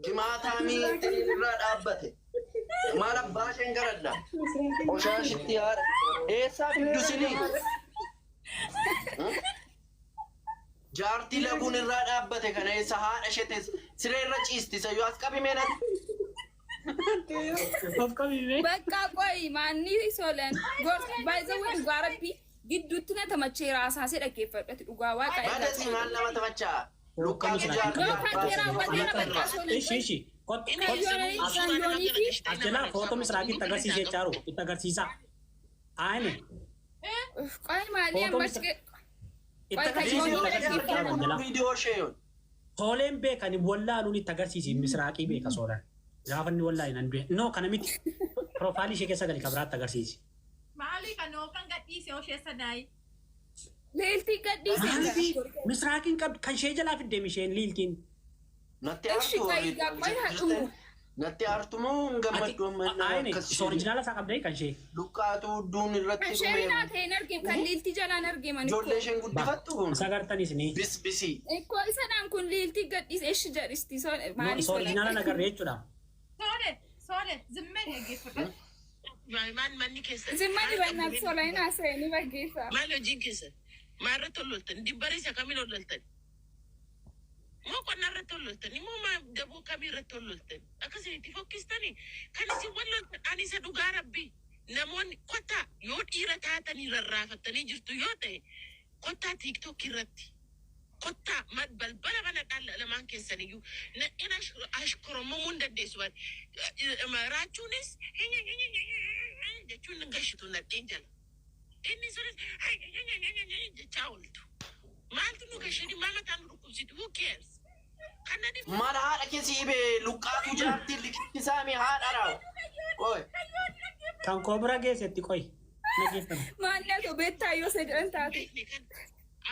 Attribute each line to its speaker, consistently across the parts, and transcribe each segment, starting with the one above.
Speaker 1: Gimaataamii irraa dhaabbate. Maal abbaa isheen garadha? Qoshaashitti haadha. Eessaa fiddu sinii? Jaartii laguun irraa dhaabbate kana eessa haadha ishee teessa? Siree irra ciisti isayyuu as qabi mee natti.
Speaker 2: Of qabi mee.
Speaker 3: Bakka qoyi maanni solan gorsa by the way dhugaa rabbi gidduutti na tamacheera asaasee dhaggeeffadhu ati dhugaa waaqa
Speaker 1: Bada si maal nama tamachaa? Luqqaatu
Speaker 3: Yoo kan kee raawwateera bakka solan
Speaker 2: Ishi ishi. Kot
Speaker 4: Inni
Speaker 2: kot.
Speaker 3: Yoonii
Speaker 4: sammuu
Speaker 3: kan
Speaker 4: suuraa nama
Speaker 3: yoonii fi
Speaker 4: garagalchitee
Speaker 2: As
Speaker 4: nama
Speaker 2: jalaa
Speaker 4: arrabsaa
Speaker 2: footoo
Speaker 4: oolta.
Speaker 2: misraaqitti
Speaker 4: Hundumti
Speaker 2: agarsiisee
Speaker 4: isaa
Speaker 2: chaaru
Speaker 4: tokko.
Speaker 2: itti agarsiisaa. Aayine
Speaker 3: qoyi maalii
Speaker 2: footoo
Speaker 3: ammas
Speaker 2: misra itti
Speaker 3: qoyi kan
Speaker 2: agarsiisee
Speaker 3: yoonii
Speaker 2: itti agarsiisa
Speaker 3: dhaggeeffadhu.
Speaker 2: chaaru as jalaa.
Speaker 1: Viidiyoo ishee yoon.
Speaker 2: Sooleen beekani wallaaluun itti agarsiisi misraaqii beeka soolan. Gaafa inni wallaahi nan du'e. No kana miti. Piroofaayilii ishee keessa gali ka biraatti agarsiisi.
Speaker 5: Maali kan kan gadhiise oshee sanaayi.
Speaker 3: Leeltii gadhiise.
Speaker 2: Maalifi misraaqiin qabdi kan ishee jalaa fiddeem isheen liiltiin.
Speaker 1: Natti
Speaker 3: Ishi
Speaker 1: aartu
Speaker 3: qoyi
Speaker 1: warri
Speaker 3: gaa qoyi haa dhumu.
Speaker 1: Natti aartu moo hin
Speaker 2: Ati
Speaker 1: gammaddu amma inni
Speaker 2: aayine
Speaker 1: akkas
Speaker 2: isa
Speaker 1: isheen
Speaker 2: orijinaala isaa qabdee kan ishee.
Speaker 1: luqqaatu hudduun irratti
Speaker 3: Kan isheen naa
Speaker 1: dhumeeru.
Speaker 3: ta'e hin argine kan liiltii jalaan argine mani
Speaker 1: Ijoollee
Speaker 3: koo.
Speaker 1: isheen
Speaker 2: Ba
Speaker 1: guddifattu kun
Speaker 2: isa agartanis ni.
Speaker 1: bisbisii.
Speaker 3: Ikkoo isadhaan kun liiltii gadhiise ishi jedhisti so
Speaker 2: No
Speaker 3: maali
Speaker 2: isa orijinaala
Speaker 3: solan.
Speaker 2: nagarree jechuudha.
Speaker 5: Soole soole zimmee dhaggeeffadhu.
Speaker 4: Maal manni keessan?
Speaker 3: Zimmani
Speaker 4: Maal qabdu
Speaker 3: bannaat
Speaker 4: mee
Speaker 3: solan
Speaker 4: dubbadha.
Speaker 3: haasa'e ni baggeessa.
Speaker 4: Maal hojiin keessan? Maal irratti ol loltan? Dibbara isa kamiin ol loltan? Moo qonna irratti ol loltan? Moo maa daboo kamii irratti ol loltan? Akka isin itti fokkistanii kan isin wal loltan ani isa dhugaa rabbii namoonni kottaa yoo dhiira taatanii rarraafattanii jirtu yoo ta'e kottaa TikTok irratti kottaa balbala banadhaa lamaan keessaniyyuu nadheen ashkoromomuu hin dandeessu bari raachuunis jechuun hin gashitu nadheen jala inni sunis jechaa ooltu maaltu nu gashanii maa mataa nu dhukkubsitu who cares kan na dhibu
Speaker 1: Maal haadha kee si hibe luqqaatu jaartii liqimsisaami haadha raaw. Qoy.
Speaker 2: Kan koo bira geessetti qoy. Nageeffame.
Speaker 3: Maalli atoo beektaa yoo isa jedhan taate.
Speaker 4: Beekne kan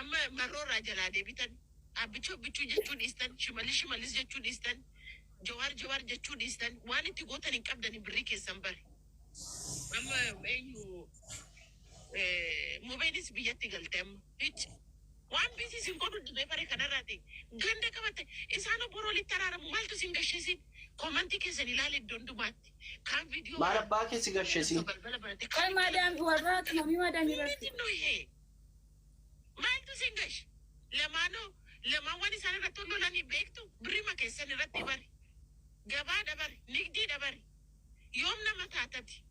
Speaker 4: amma marroorraa jalaa deebitan abbichuu abbichuu jechuu dhiistan shimallis shimallis jechuu dhiistan jawaar jawaar jechuu dhiistan waan itti gootan hin qabdani birrii keessan bare amma eenyu mubeenis biyyatti galte amma hic waan biisii sin godhu dhibee bare kanarraati ganda qabatte isaan obboroo walitti araaramu maaltu sin gasheesin koomantii keessan ilaali iddoo hundumaatti kaan viidiyoo
Speaker 1: Maal abbaa kee si gashesi?
Speaker 4: balbala banate
Speaker 3: Qoy maadaam warra qimamii maadaam irratti.
Speaker 4: Miti nuyi maaltu sin gash lamaanuu lamaan waan isaan irratti ol lolanii beektu birrima keessan irratti bari gabaadha bari nigdiidha bari yoom nama taatati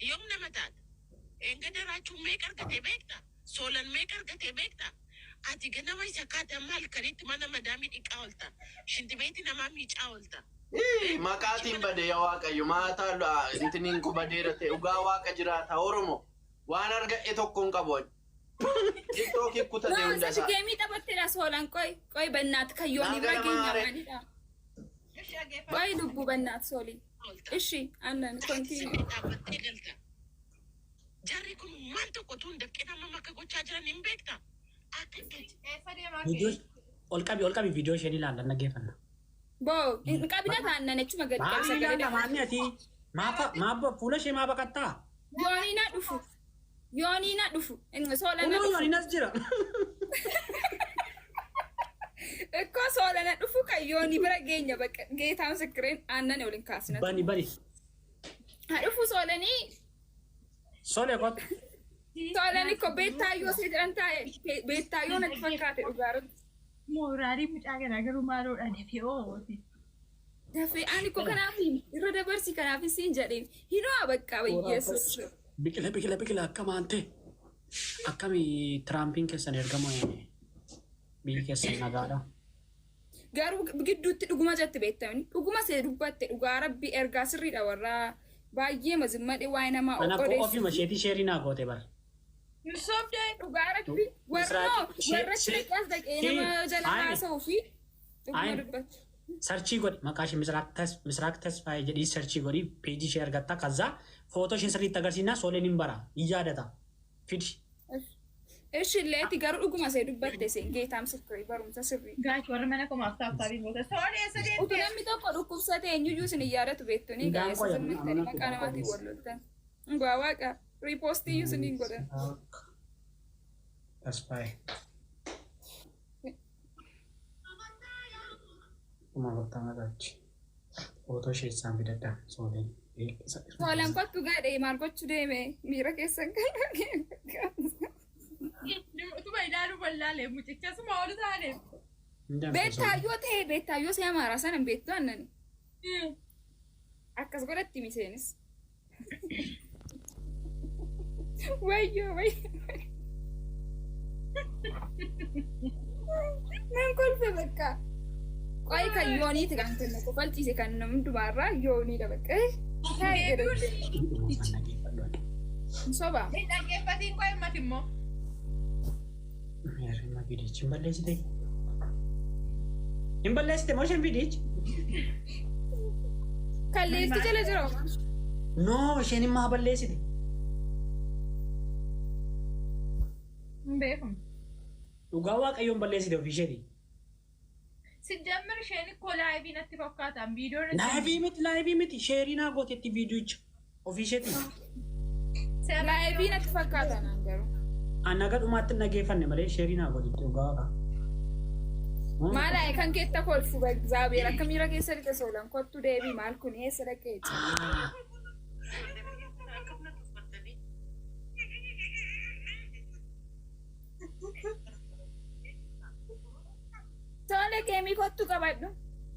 Speaker 4: yoom nama taata engada raachuun meeqa argate beekta soolan meeqa argate beekta ati ganama isa kaate amma halkanitti mana madaamii dhiqaa oolta shintibeeti namaa miicaa oolta.
Speaker 1: Ii, Maqaatiin bade yaa Waaqayyo maataa intiniin ku badeera ta'e dhugaa Waaqa jiraata Oromo waan argadhe tokko hin qabu ani. TikTokii kutate
Speaker 3: No,
Speaker 1: hunda
Speaker 3: isatti
Speaker 1: isaa.
Speaker 3: geemii taphatteedha soolan qoy qoy bannaat kan yoonii bira
Speaker 1: Naa
Speaker 3: geenya
Speaker 1: gara
Speaker 3: maalidha.
Speaker 5: Ishi dhaggeeffadhu.
Speaker 3: Qoy lubbuu bannaat soolii.
Speaker 4: Oolta.
Speaker 3: Ishi annan
Speaker 4: Taati
Speaker 3: continue.
Speaker 4: sirrii dhaabbattee galta. Jarri kun waan tokko tuun dafqee nama akka gochaa jiran hin beekta. Akka itti
Speaker 5: Eessa deemaa
Speaker 2: Viidiyoo
Speaker 5: kee?
Speaker 2: ol qabi ol qabi viidiyoo isheen ilaalla naggeeffanna.
Speaker 3: Boo hin qabina taannan achuma gadi qabi
Speaker 2: Maali
Speaker 3: sagalee
Speaker 2: ilaalla
Speaker 3: dhagaa.
Speaker 2: maanni ati maafa maabba fuula ishee maa baqattaa?
Speaker 3: Yoonii na dhufu. Yoonii na dhufu. Inni Soola na
Speaker 2: Kunoo
Speaker 3: dhufu.
Speaker 2: yooniin as jira.
Speaker 3: Ikkoo soola na dhufu kan yoonii bira geenya bakka geetaan sikkireen aannan waliin kaasina.
Speaker 2: Bani bani.
Speaker 3: Ha dhufu soolanii
Speaker 2: Sole kottu.
Speaker 3: soolanii ko beettaayyoo see jedhan taa'e beettaayyoo natti fakkaate dhugaa irratti.
Speaker 5: Mooraalii mucaa kanaa garuu maaloodha dafee ooti.
Speaker 3: Dafee ani ko kanaaf irra dabarsi kanaaf siin jedheen hinoo bakka Yesuus.
Speaker 2: Biqila biqila biqila akkam aantee akkami Tiraampiin keessan ergama biyyi keessan nagaadha.
Speaker 3: Garuu gidduutti dhuguma jette beektamni dhuguma see dubbatte dhugaa rabbi ergaa sirriidha warraa baay'ee mazimmadhe waa'ee namaa
Speaker 2: Ana koo
Speaker 3: odeessu.
Speaker 2: ofuma isheetii sheerii naa goote bara.
Speaker 5: Yuusuf dee.
Speaker 3: Dhugaa rabbi warra warra dhaqees dhaqee nama jala haasa'uu fi dhuguma
Speaker 2: Ayine.
Speaker 3: dubbatu.
Speaker 2: Search godhi maqaa ishee Misraaq Tasfaayee jedhii search godhi peejii ishee argatta kaza footoo ishee sirriitti agarsiisnaa sooleen hin bara hin yaadata fidi.
Speaker 3: Ishi illeeti garuu dhuguma see dubbatte seen geetaam sirrii barumsa sirrii.
Speaker 5: Gaach warri mana komaaf taaptaabii goota. Soole eessa
Speaker 3: Utuu
Speaker 5: deemtee?
Speaker 3: namni tokko dhukkubsate eenyuyyuu isin hin yaadatu beektuni
Speaker 2: Hundaan
Speaker 3: gaa'essa
Speaker 2: qoya
Speaker 3: zimmittanii
Speaker 2: amana
Speaker 3: maqaa namaatiin wal loltan. Dhugaa waaqa riipoostii iyyuu isiniin godhan.
Speaker 2: Misraaq Tasfaayee. 40,000 qabdi. Footoo ishee isaan fidadha. Sooleen.
Speaker 3: Soolan kottu gaadhe maal gochuu deeme miira keessan kan
Speaker 5: Utuma ilaaluu wallaale mucicha suma olu taane.
Speaker 3: Beettaayyoo ta'e beettaayyoo see amaaraa sana hin beektu annani. Akkas godhatti miseenis. Wayyoo wayyoo. Nan kolfe bakka. Qoy kan yooniiti kan kennu kofalchiise kan nama hundumaarraa yooniidha bakka. Soba.
Speaker 5: Hin dhaggeeffatiin qoy mati immoo.
Speaker 2: Meerrima viidiyichi hin balleessite. Hin balleessite moo isheen viidiyichi?
Speaker 3: Kan leelti jala jiru.
Speaker 2: No, isheen immoo balleessite.
Speaker 5: Hin beekamu.
Speaker 2: Dhugaa Waaqayyoon balleessite ofii isheeti.
Speaker 5: Sijjammir isheen ikkoo live natti fakkaatan viidiyoon.
Speaker 2: Live miti, live miti, share naa gootetti viidiyicha ofii isheeti.
Speaker 3: Live natti fakkaata naan garuu.
Speaker 2: An haga dhumaatti hin dhageeffanne malee share naa gootetti dhugaa Waaqa.
Speaker 3: Maal kan keetta kolfu Zaabeer akka miira keessa lixe soolan kottu deebii maal kun eessa dhaqee?
Speaker 4: Akkam na tuffattanii.
Speaker 3: Tole geemii kottu qabadhu.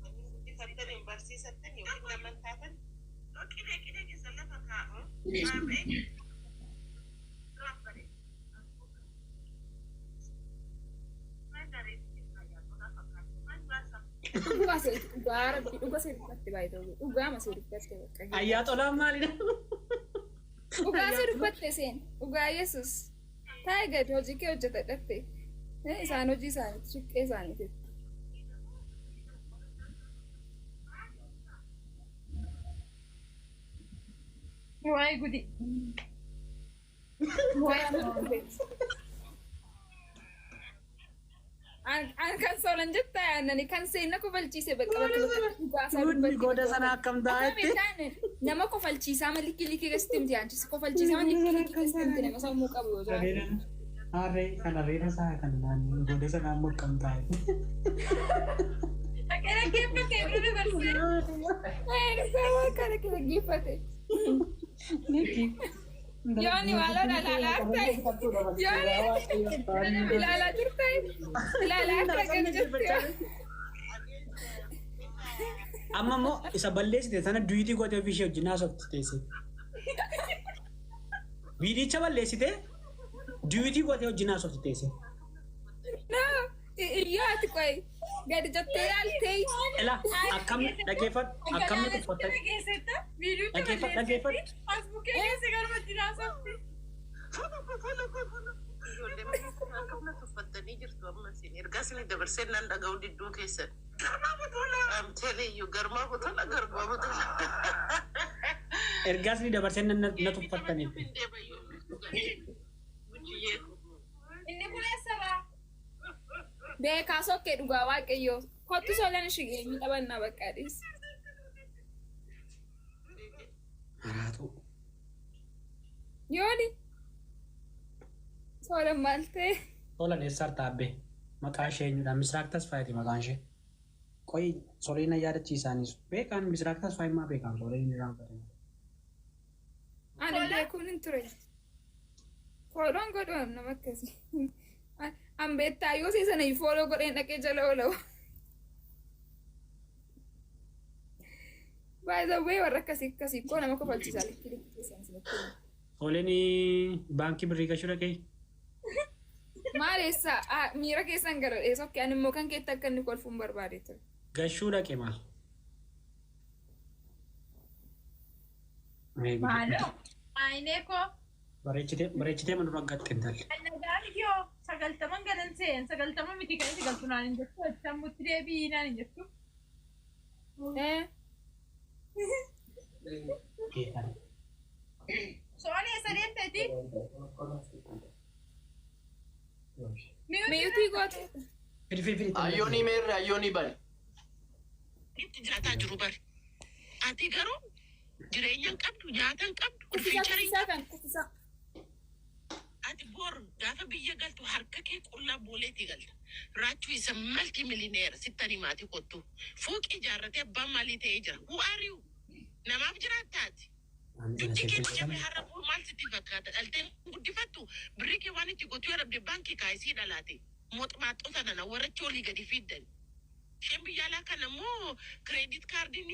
Speaker 4: Guddifattanii barsiisattanii yookiin naman taatan qilee qilee keessa lafa kaa'u. Dhaabee.
Speaker 3: Dhugaa see dhugaa rabbi dhugaa see dubbatte baay'ee ta'u dhugaa ma see dubbatte bakka.
Speaker 2: Ayyaa tolaan maalidha?
Speaker 3: Dhugaa see dubbatte seen dhugaa Yesus. Taa'e gadi hojii kee hojjetadhatte. Isaan hojii isaaniitti shiqqee isaaniitti.
Speaker 5: Waa'ee gudi.
Speaker 3: An kan soolan jetta yaannani kan seenna kofalchiise bakka bakka bakka dhugaa isaa
Speaker 2: Gudni
Speaker 3: dubbatte.
Speaker 2: goda sana akkam taa'etti.
Speaker 3: Nama kofalchiisaa ma likki likki keessatti himti yaanchis kofalchiisaa ma likki likki keessatti himti nama sammuu qabu yoo jiraate.
Speaker 2: Harree kan harreera isaa kan naannoo goda sana ammoo akkam taa'e.
Speaker 5: Dhaqee dhaggeeffatee bira dabarsee.
Speaker 3: Dhugaa waan kana dhaggeeffate. Yooni maaloo ilaalaa jirta. Yooni ilaalaa jirta. Ilaalaa akka gadi jirti.
Speaker 2: Amma immoo isa balleessite sana duet gootee ofii ishee wajjin haasofti teessee. Viidiyicha balleessite duet gootee wajjin haasofti teessee.
Speaker 3: No, iyyoo ati qoy gadi jettee ilaaltee.
Speaker 2: Ila akkam dhaggeeffadhu akkamni tuffatta
Speaker 5: Keessetta viidiyoon
Speaker 2: Dhaggeeffadhu, dhaggeeffadhu.
Speaker 5: Faasbuukii keessa garmatti naasofti.
Speaker 4: Ijoollee akkam na tuffattanii jirtu amma isin ergaa isin dabarsee nan dhaga'u didduu keessan. Garmaa botola. I'm telling you, garmaa botola, garmaa botola.
Speaker 2: Ergaas ni dabarsee na tuffattaniitti.
Speaker 5: Inni kun eessarraa?
Speaker 3: Beekaa sokkee dhugaa waaqayyoo. Kottu solan ishee geemii taphannaa bakka adiis.
Speaker 2: Maraatu.
Speaker 3: Yooni. Solan maal ta'e?
Speaker 2: Tolan eessaar taabbee maqaa ishee eenyudha? Misraaq Tasfaayeeti maqaan ishee. Qoyi soleena yaadachiisaanis beekaan Misraaq Tasfaayee maa beekaan soleen inni raanfate.
Speaker 3: Ani beekuun hin ture. Follow n godhuun nama akkasii. An beektaa yoo sana follow godheen dhaqee jala oolawu. By the way, warra akkasii akkasii koo nama kofalchiisaa likki likki keessan isinitti hima.
Speaker 2: Soleen baankii birrii gashuu dhaqee.
Speaker 3: Maal eessa miira keessan gara dheessa okkee ani immoo kan keetti akka inni kolfuun barbaade ture.
Speaker 2: Gashuu dhaqe maal?
Speaker 5: Maaloo? Aayinee koo.
Speaker 2: Bareechitee bareechitee mana dura gatte intalli.
Speaker 5: Nagaan yoo 90n galan seen 90 miti kan itti galtu naan hin jettu sammuutti deebii naan hin jettu.
Speaker 3: Eh?
Speaker 2: Geetan.
Speaker 5: So'olee eessa deemteeti?
Speaker 3: Mute goote.
Speaker 2: Fidi fidi fidi.
Speaker 1: Ayyoonii meerre ayyoonii bani.
Speaker 4: Itti jiraataa jiru bari. Ati garuu jireenya hin qabdu, nyaata hin qabdu,
Speaker 3: Kuffisaa
Speaker 4: future hin
Speaker 3: kuffisaa kan kuffisaa.
Speaker 4: Ati bor gaafa biyya galtu harka kee qullaa booleetii galta. Raachuu isa multi millionaire sittan himaati kottu. Fooqii ijaarratee abbaan maalii ta'ee jira. Who are you? Namaaf jiraattaati. Dugdi kee cabe har'a bor maal sitti fakkaata? Dhalteen guddifattu birrii kee waan itti gotuu dhabde baankii kaayisii dhalaate. Moxmaaxota nana warrachi olii gadi fiiddan. Isheen biyya alaa kana immoo credit cardiin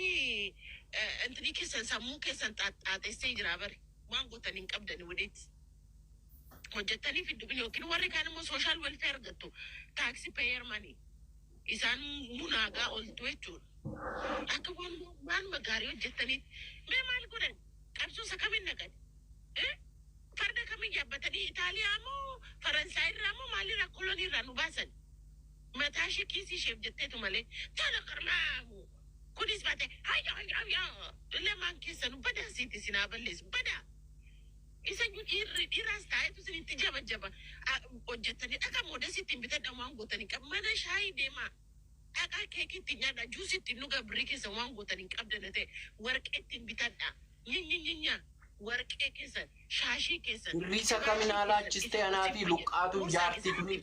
Speaker 4: intinii keessan sammuu keessan xaaxessee jira bari. Waan gootan hin qabdani walitti. Hojjettanii fiddubin yookiin warri kaan immoo social welfare argattu. Tax payer money. Isaan munaagaa oltu jechuudha. Akka waan waanuma gaarii hojjettanii mee maal godhan? Qabsoo isa kamiin naqan? Farda kamiin yaabbatanii Itaaliyaa moo Faransaay irraa moo maalirraa kolonii irraa nu baasan? Mataa ishee kiisii isheef jetteetu malee tola qarmaahu. Kunis baate hayya hayya hayya lamaan keessanuu badaa siiti sinaa balleessu badaa. Isa iyyuu dhiirri dhiiraas taa'etu isinitti jaba jaba hojjettanii dhaqa moodasii ittiin bitadha waan gootanii qab mana shaayii deemaa. Dhaqaa keekii ittiin nyaadha juusii ittiin dhugaa birrii keessan waan gootan hin qabdan ta'e warqee ittiin bitadha. Nyinya warqee keessan shaashii keessan.
Speaker 1: Birrii isa kamiin haalaachistee anaa fi luqqaatu jaartii kuni.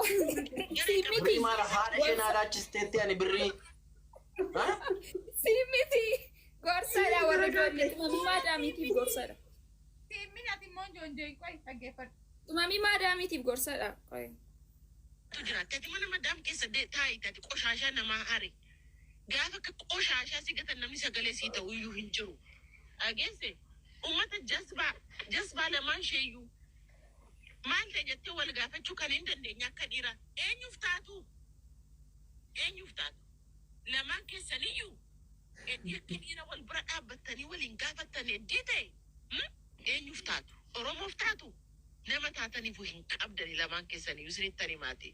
Speaker 3: Si miti.
Speaker 1: Birrii maal haadha isheen haalaachisteetti ani birrii. Ha?
Speaker 3: Si miti. Gorsaadha warra ijoollee. Tumamii maadaamiitiif gorsaadha.
Speaker 5: Siimmin ati immoo ijoollee qoy dhaggeeffadhu.
Speaker 3: Tumamii maadaamiitiif gorsaadha. Qoy.
Speaker 4: Jiraatti ati mana madaam keessa taa'ite ati qoshaashaa namaa hari. Gaafa akka qoshaashaa si gatan namni sagalee sii ta'u iyyuu hin jiru. Dhageesse uummata jazbaa jazbaa lamaan isheeyyuu maal ta'e jettee wal gaafachuu kan hin dandeenye akka dhiira eenyuuf taatu, eenyuuf taatu lamaan keessaniyyuu eddii akka dhiira wal bira dhaabbattanii waliin gaafattan eddii ta'e, Eenyuuf taatu? Oromoof taatu? Nama taataniifuu hin qabdani lamaan keessaniyyuu isinittan himaati.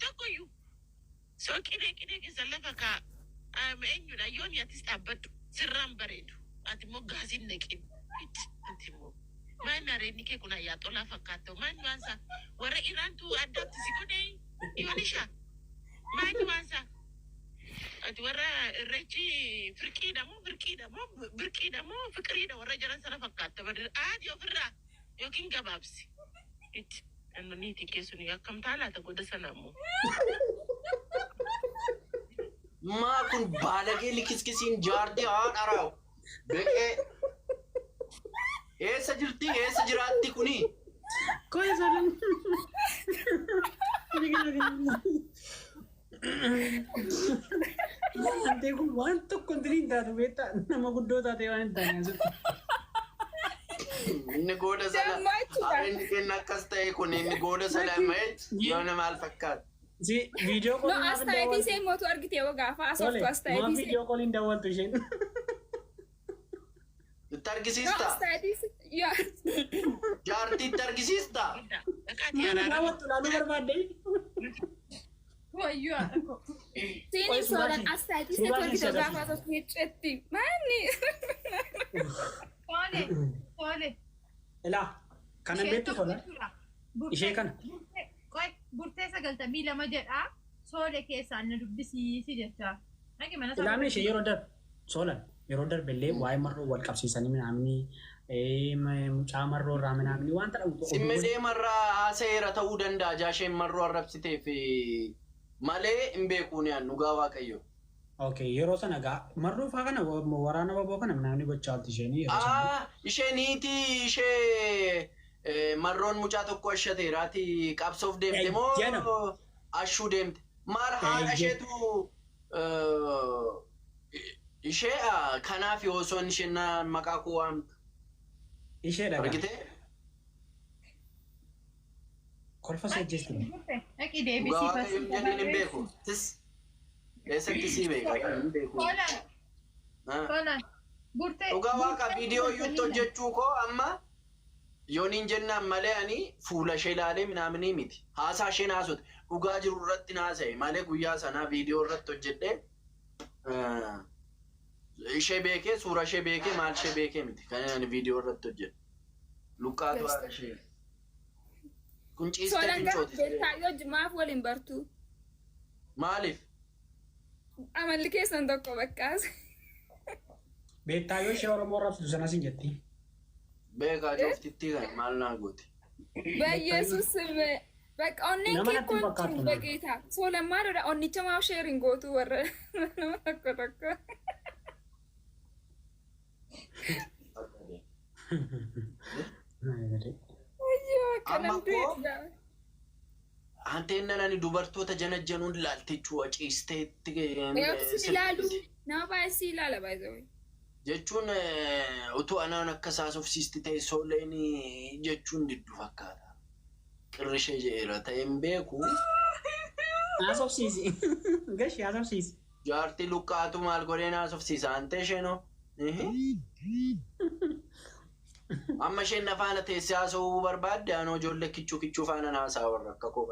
Speaker 4: Tokkoyyuu soo qidee qidee keessan lafa kaa eenyudha yooni atis dhaabbadhu sirraan bareedu ati immoo gaasiin naqin ati immoo maal areedni kee kun ayyaa xolaa fakkaatta maal waansa warra Iraantu addaatti si godhee yoonisha maal waansa ati warra irreechi firqiidha moo birqiidha moo birqiidha moo fiqiriidha warra jiran sana fakkaatta bari aadi ofirraa yookiin gabaabsi itti niitii keessun akkam taalaata goda sana ammoo.
Speaker 1: Maa kun baalagee likiskisiin jaartii haadha raawu. Beqee. Eessa jirti? Eessa jiraatti kuni?
Speaker 2: Koy sadan. Antee kun waan tokko hin taatu beektaa nama guddoo taatee waan hin taane asitti.
Speaker 1: Inni gooda sana
Speaker 3: Gammachuudha.
Speaker 1: Inni kenna akkas ta'e kun inni gooda sana yoona maal fakkaata?
Speaker 2: Si video
Speaker 3: No,
Speaker 2: call
Speaker 3: as ta'eetii ishee mootu argite yoo gaafa asooftu as
Speaker 2: Maaf
Speaker 3: ta'eetii ishee.
Speaker 2: video call hin dawwaltu isheen?
Speaker 1: Itti
Speaker 3: No,
Speaker 1: argisiista?
Speaker 3: as ta'eetii yaa.
Speaker 1: Jaartii itti argisiista?
Speaker 4: Dhaqaatii
Speaker 2: Maal
Speaker 4: araarama.
Speaker 2: raawwattu ilaaluu barbaadde?
Speaker 5: Wayyoo haadha koo.
Speaker 3: Siin
Speaker 2: Qoy suuraa
Speaker 3: ibsoodan
Speaker 2: ishee
Speaker 3: as ta'eetii ishee
Speaker 2: suuraa
Speaker 3: argite
Speaker 2: ishee
Speaker 3: yoo gaafa asooftu hiccetti. Maanni.
Speaker 5: Tole tole.
Speaker 2: Ilaa kanan
Speaker 5: Isheen
Speaker 2: beektu
Speaker 5: tokko
Speaker 2: tola.
Speaker 5: jechuudha.
Speaker 2: Ishee
Speaker 5: Burtee
Speaker 2: kana.
Speaker 5: burtee qoy burtee 92 jedha. Soole keessaan na dubbisiisi jecha. Dhaqi mana isaa
Speaker 2: Ilaamee ishee yeroo darbe soolan yeroo darbe illee waa'ee marroo wal qabsiisanii minaamni mucaa marroo irraa minaamni waan ta'u
Speaker 1: Simmedee marraa haasa'eera ta'uu danda'a jaasheen marroo arrabsiteef malee hin beekuun yaan dhugaa waaqayyo.
Speaker 2: Okay, yeroo sana gaa marroo faa kana waraana baboo kana minaamni gochaa olti isheenii yeroo sana.
Speaker 1: Ah, ishee niitii ishee marroon mucaa tokko ashateeraati qabsoof deemte moo
Speaker 2: Ejjena.
Speaker 1: ashuu deemte? Maal haadha
Speaker 2: Ejje.
Speaker 1: isheetu ishee kanaaf osoon isheen maqaa koo waamtu
Speaker 2: Ishee dhagaa.
Speaker 1: argite?
Speaker 2: Kolfa si ajjeesti.
Speaker 5: Burtee dhaqi
Speaker 1: Dhugaa
Speaker 5: deebisii
Speaker 1: waaqayyo hin jedhiin hin beeku. Tis eessatti sii beeka? Hin beeku.
Speaker 5: Toolaan
Speaker 1: Ah.
Speaker 5: toolaan burtee.
Speaker 1: Dhugaa waaqa viidiyoo iyyuutti hojjechuu koo amma yooniin jennaan malee ani fuula ishee ilaalee minaaminii miti. Haasaa isheen haasofte dhugaa jiru irratti naasa'e malee guyyaa sanaa viidiyoo irratti hojjedhee ishee beekee suura ishee beekee maal ishee beekee miti kan ani viidiyoo irratti hojjedhe. Luqqaatu haadha ishee. Kun ciistee
Speaker 3: Soolan gara
Speaker 1: fincooti.
Speaker 3: beektaayyoo jimaaf waliin bartu.
Speaker 1: Maaliif?
Speaker 3: Amalli keessan tokko bakkaas.
Speaker 2: Beektaayyoo ishee Oromoo arrabsitu sanas hin jetti.
Speaker 1: Beekaa cooftittii kan maal naa gooti.
Speaker 3: በኢየሱስ ስም በቃ onneen
Speaker 2: Nama
Speaker 3: kee
Speaker 2: natti hin
Speaker 3: kun
Speaker 2: fakkaattu
Speaker 3: jiru
Speaker 2: nama.
Speaker 3: በጌታ ሶለማዶዳ onnicha maaf sheerin gootu warra nama tokko tokko. Ayyoo akka
Speaker 1: Amma
Speaker 3: namni
Speaker 1: koo Anteennan ani dubartoota janajjanuun laaltichuu ciisteetti
Speaker 3: si ilaalu nama baay'ee si ilaala baay'ee.
Speaker 1: Jechuun utuu anaan akka saasofsiisti ta'e sooleen jechuun diddu fakkaata. Qirrishee jedheera ta'e hin beeku.
Speaker 2: Haasofsiisi. Gashi haasofsiisi.
Speaker 1: Jaartii luqqaatu maal godheen haasofsiisa antee isheenoo. Amma isheen na faana teessee haasa'uu barbaadde anoo ijoollee kichuu kichuu faana naasaa warra akka koo.